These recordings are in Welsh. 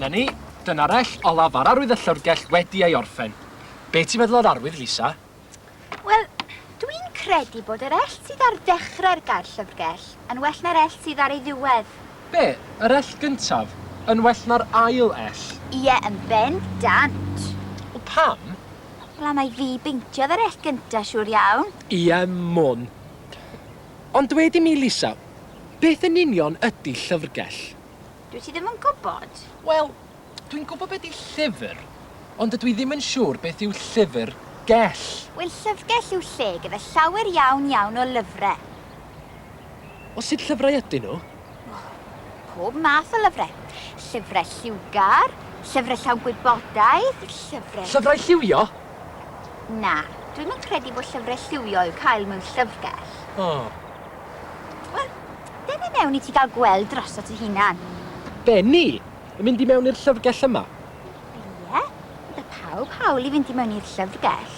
Dyna ni. Dyna'r ell olaf ar arwydd y llyfrgell wedi ei orffen. Be ti'n feddwl o'r arwydd, Lisa? Wel, dwi'n credu bod yr ell sydd ar ddechrau'r gair llyfrgell yn well na'r ell sydd ar ei ddiwedd. Be? Yr ell gyntaf yn well na'r ail ell? Ie, yn bendant. Wel, pam? Wel, am mai fi beintiodd yr ell gynta, siŵr iawn. Ie, mwn. Ond dwed i mi, Lisa, beth yn union ydy llyfrgell? Dwyt ti ddim yn gwybod? Wel, dwi'n gwybod be' 'di llyfr, ond dydw i ddim yn siŵr beth yw llyfr gell. Wel, llyfrgell yw lle gyda llawer iawn iawn o lyfre. O, sut llyfrau ydyn nhw? O, pob math o lyfre. Llyfre lliwgar, llyfre llawn gwybodaeth, llyfre... Llyfrau lliwio? Na, dwi'm yn credu bod llyfre lliwio i'w cael mewn llyfrgell. O. Wel, dere mewn i ti gael gweld drosot dy hunan. Be, ni? Yn mynd i mewn i'r llyfrgell yma? Ie, gyda pawb hawl i fynd i mewn i'r llyfrgell.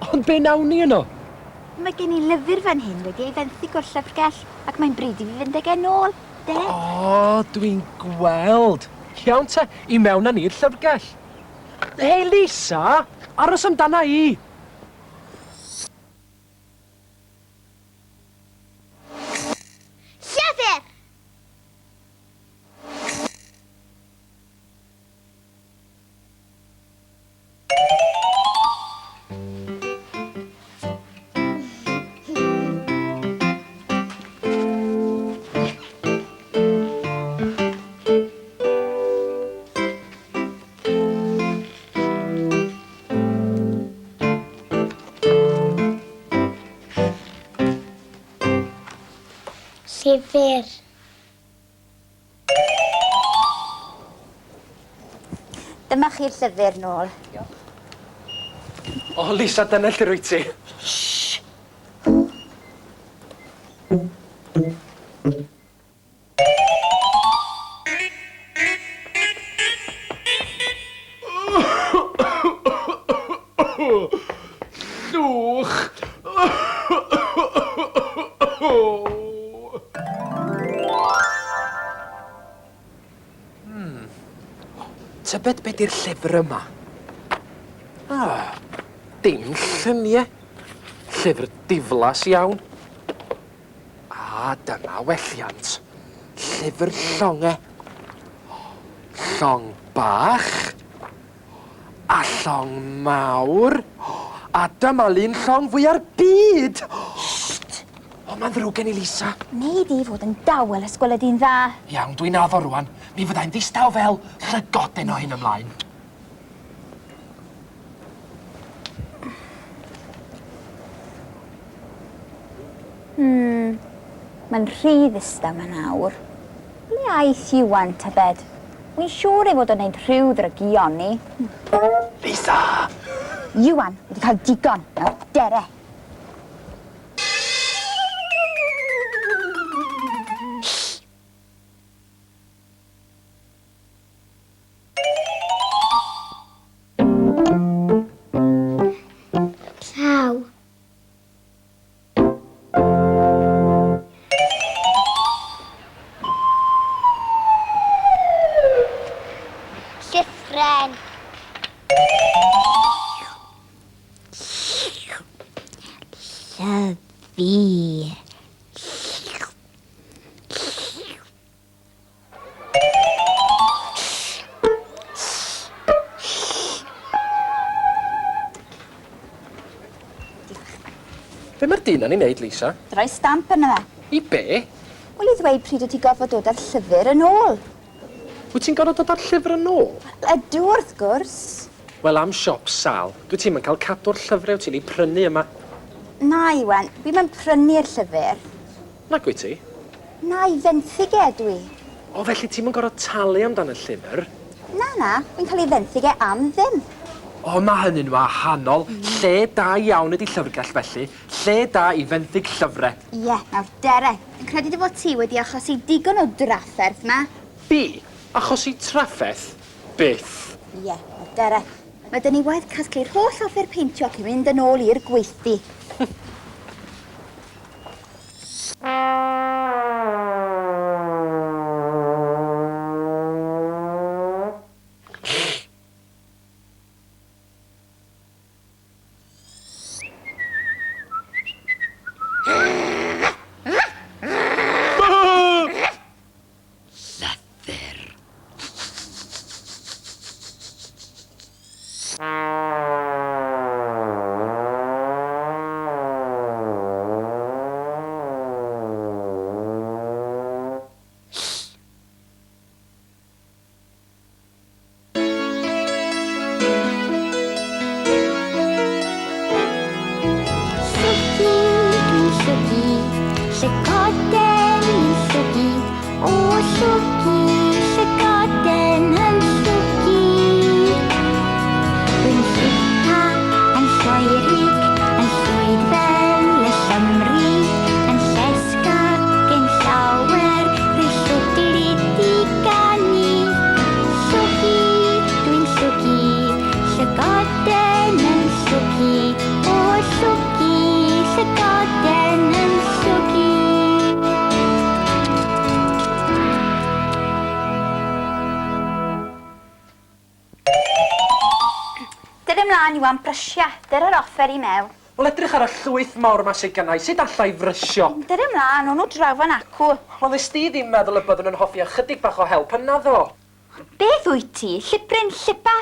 Ond be wnawn ni yno? Mae gen i lyfr fan hyn wedi ei fenthyg o'r llyfrgell ac mae'n bryd i fi fynd ag e nôl, de? O, dwi'n gweld. Iawn te, i mewn â ni i'r llyfrgell. Hei Lisa, aros amdana i! Llyfr! Llyfr. Dyma chi'r llyfr nôl. Diolch. O, Lisa, dyna lle rwyt ti. Shh! Llwch! Hmm. Tybed be di'r llyfr yma? Ah, dim lluniau. Llyfr diflas iawn. A dyma welliant. Llyfr llonge. Llong bach. A llong mawr. A dyma lun llong fwya'r byd! Sht! O, mae'n ddrwg gen i, Lisa. Nei di fod yn dawel os gweled di'n dda. Iawn, dwi'n addo rwan. Mi fyddai'n ddistaw fel llygoden o hyn ymlaen. Hmm, mae'n rhy ddistaw 'ma nawr. Ble aeth Iwan, tybed? Wi'n siŵr ei fod o'n neud rhyw ddrygioni. Lisa! Iwan, wedi cael digon, nawr dere. Llaw. Llythren. Llyfu. Be mae'r dyn 'na'n ei wneud, Lisa? Rhoi stamp arno fe. I be? Wel, i ddweud pryd wyt ti gorfod dod â'r llyfr yn ôl. Wyt ti'n gorfod dod â'r llyfr yn ôl? Ydw, wrth gwrs. Wel, am siop sal, dwyt ti'm yn cael cadw'r llyfrau wyt ti'n eu prynu yma. Na, Iwan, dwi'm yn prynu'r llyfr. Nag wyt ti? Na, i fenthyg e ydw i. O, felly ti'm yn gorfod talu amdan y llyfr? Na, na, wi'n cael ei fenthyg e am ddim. O, mae hynny'n wahanol. Lle da iawn ydi llyfrgell felly. Lle da i fenthyg llyfre. Ie, nawr dere. Fi'n credu dy fod ti wedi achosi digon o drafferth 'ma. Fi? Achosi trafferth? Byth. Ie, nawr dere. Mae 'da ni waith casglu'r holl offer peintio cyn mynd yn ôl i'r gweithdy. llwgu, llygoden yn llwgu. Dwi'n llipa yn lloerig, yn llwyd fel y llymru, yn llesga gen llawer rhy llwglyd i ganu. Llwgu, dwi'n llwgu, llygoden yn llwgu, o llwgu, llygoden yn llwgu. Dyr ymlaen, Iwan, brysia. Dyr yr offer i mewn. Wel, edrych ar y llwyth mawr 'ma sy gynna i, sut alla i frysio? Dyr ymlaen, o'n nhw draw fan acw. Wel, nes di ddim meddwl y byddwn yn hoffi ychydig bach o help yn naddo? Beth wyt ti, llipryn llipa?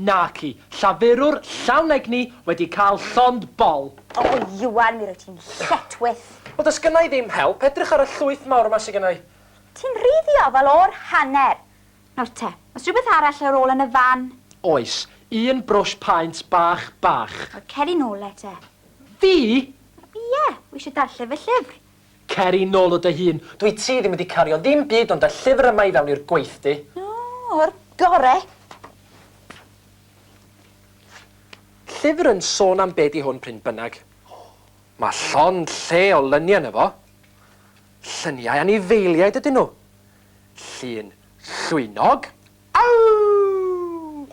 Naci, llafurwr llawn egni wedi cael llond bol. O, Iwan, mi rwyt ti'n lletchwith. Wel, does gynna i ddim help, edrych ar y llwyth mawr 'ma sy gynna i. Ti'n rhy ddiofal o'r hanner. Nawr te, oes rhywbeth arall ar ôl yn y fan? Oes, un brwsh paent bach bach. Wel, cer i nôl e te. Fi? Ie, wi eisiau darllen fy llyfr. Cer i nôl o dy hun. Dwyt ti ddim wedi cario ddim byd ond y llyfr yma i fewn i'r gweithdy. O, o'r gore. Llyfr yn sôn am be di hwn pryn bynnag. Mae llond lle o lyniau yno fo. Lluniau anifeiliaid ydyn nhw. Llun llwynog. Aw!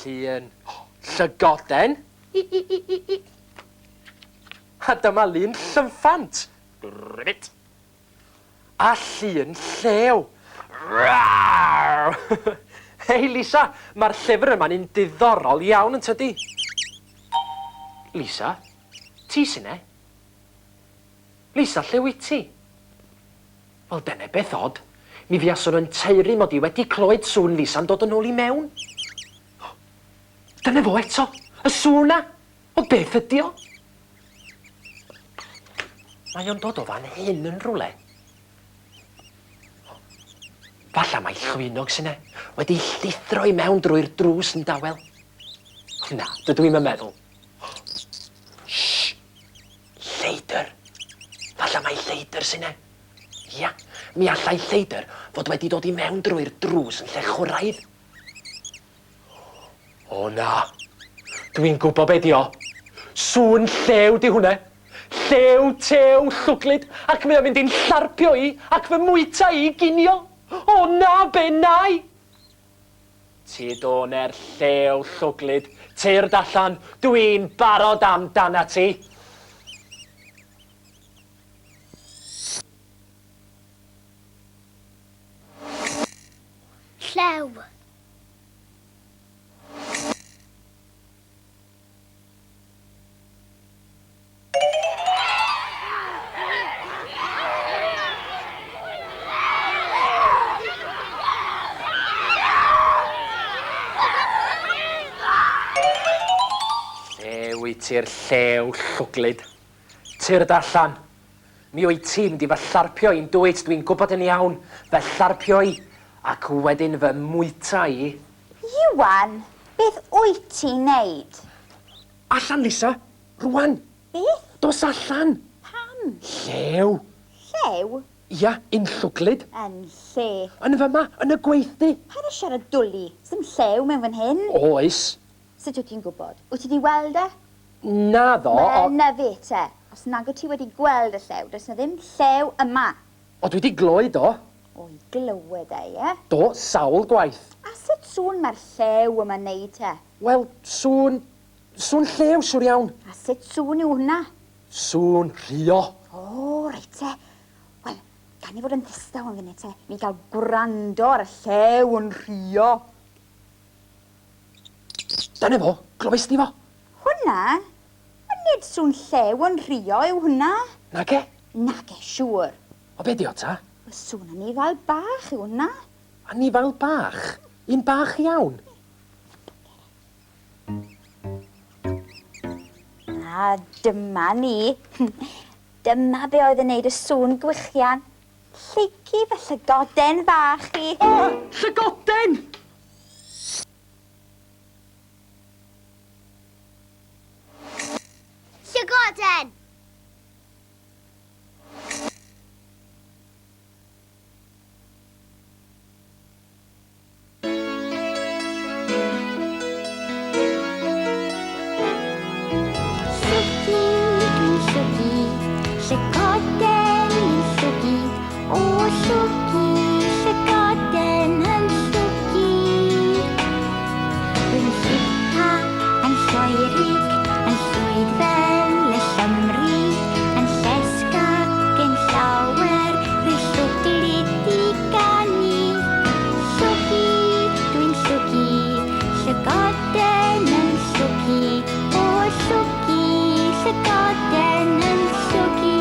Llun llygoden. I, i, i, i, i. A dyma lun llynffant. Ribbit. A llun llew. Rawr! Hei Lisa, mae'r llyfr yma'n un diddorol iawn yn tydi? Lisa, ti sy'n e? Lisa, lle wyt ti? Wel, dyna beth od. Mi fuaswn yn taeru mod i wedi clywed sŵn Lisa'n dod yn ôl i mewn. Dyna fo eto, y sŵn 'na. Wel, beth ydi o? Mae o'n dod o fan hyn yn rhywle. Falla mai llwynog sy 'na, wedi llithro i mewn drwy'r drws yn dawel. Na, dydw i'm yn meddwl. Shh! Lleidr! Falla mai lleidr sy 'na. Ia, mi allai lleidr fod wedi dod i mewn drwy'r drws yn lle chwraidd. O na! Dwi'n gwbo be' 'di o. Sŵn llew 'di hwnne. Llew tew llwglyd, ac mae o'n mynd i'n llarpio i ac fy mwyta i i ginio. O na, be' nai? Tyd o'n er llew llwglyd, tyrd allan, dwi'n barod amdanat ti. Llew. Lle wyt ti'r llew llwglyd? Tyrd allan. Mi wyt ti'n mynd i fy llarpio i'n dwyt, dwi'n gwybod yn iawn. Fy llarpio i, ac wedyn fy mwyta i. Iwan, beth wyt ti'n neud? Allan, Lisa! Rwan! Beth? Dos allan! Pam? Llew! Llew? Ia, un llwglyd. Yn lle? Yn fyma, yn y gweithdy. Paid â siarad dwli. Sdim llew mewn fan hyn. Oes. Sut wyt ti'n gwybod? Wyt ti 'di weld e? Naddo, o-. Wel, 'na fe te. Os nag wyt ti wedi gweld y llew, does 'na ddim llew yma. O, dwi 'di glywed o. O, i glywed e, ie? Do, sawl gwaith. A sut sŵn mae'r llew yma'n neud te? Wel, sŵn... sŵn llew, siŵr iawn. A sut sŵn yw hwnna? Sŵn rhuo. O, reit te. Wel, gan i fod yn ddistaw am funud te, mi gael gwrando ar y llew yn rhuo. Dyna fo, glywes di fo? Hwnna? Wel, nid sŵn llew yn rhuo yw hwnna. Nage? Nage, siŵr. O, be di o ta? Wel, sŵn anifail bach yw hwnna. Anifail bach? Un bach iawn? A dyma ni. Dyma be oedd yn neud y sŵn gwichian. Lleucu fy llygoden fach i. O, llygoden! Llygoden! Llygoden yn llwgu, o llwgu, llygoden yn llwgu. Rwy'n llipa, yn lloerig, yn llwyd fel y llymru, yn llesg ac yn llawer, rhy llwglyd i ganu. Llwgu, dwi'n llwgu, llygoden yn llwgu, o llwgu, llygoden yn llwgu.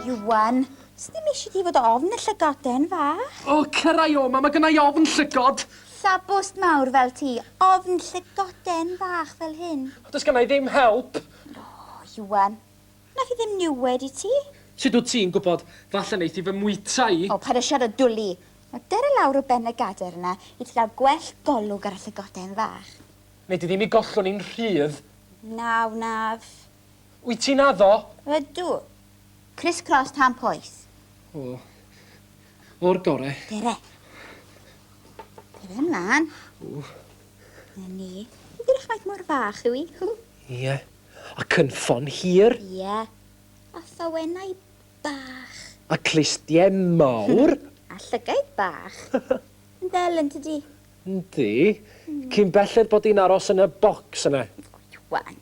Iwan, Sdim eisiau ti fod ofn y llygoden fach. O, cyrra i o, ma, mae gynna i ofn llygod. Llabwst mawr fel ti, ofn llygoden fach fel hyn. Does gynna i ddim help. O, Iwan, nath hi ddim niwed i ti. Sut wyt ti'n gwybod? Falle neith hi fy mwyta i. O, paid â siarad dwli. Nawr, dere lawr o ben y gader yna i ti gael gwell golwg ar y llygoden fach. Nei di ddim i gollwng ni'n rhydd. Na wnaf. Wyt ti'n addo? Ydw. Criss cross tan poeth. O. O'r gore. Dere. Dere ymlaen. O. Na ni. Edrych faint mor fach yw i. Ie. A cynffon hir. Ie. A thawennau bach. A clustiau mawr. A llygaid bach. Yn ddel yn tydi? Yndi. Cyn belled bod hi'n aros yn y bocs yna. Iwan.